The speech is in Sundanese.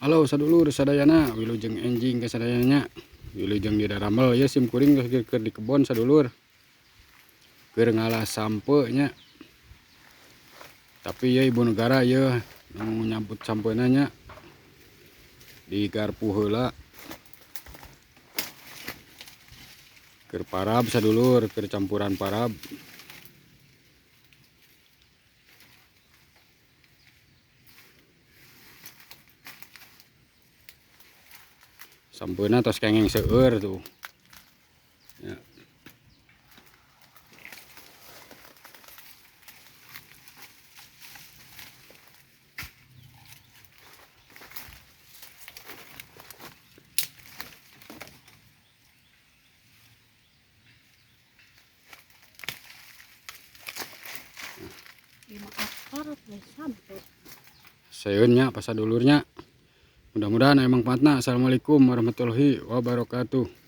Halo sadulur sadayana, wilujeng enjing ka sadayana, wilujeng di daramel ya sim kuring keur di kebon sadulur. Keur ngalah sampe nya. Tapi ya ibu negara ya nu nyamput sampeuna nya di garpu heula. Keur parab sadulur, keur campuran parab. Sampeuna tos kengeng seueur tuh. Ya. Seunnya pasadulurnya. Mudah-mudahan emang manfaatna. Assalamualaikum warahmatullahi wabarakatuh.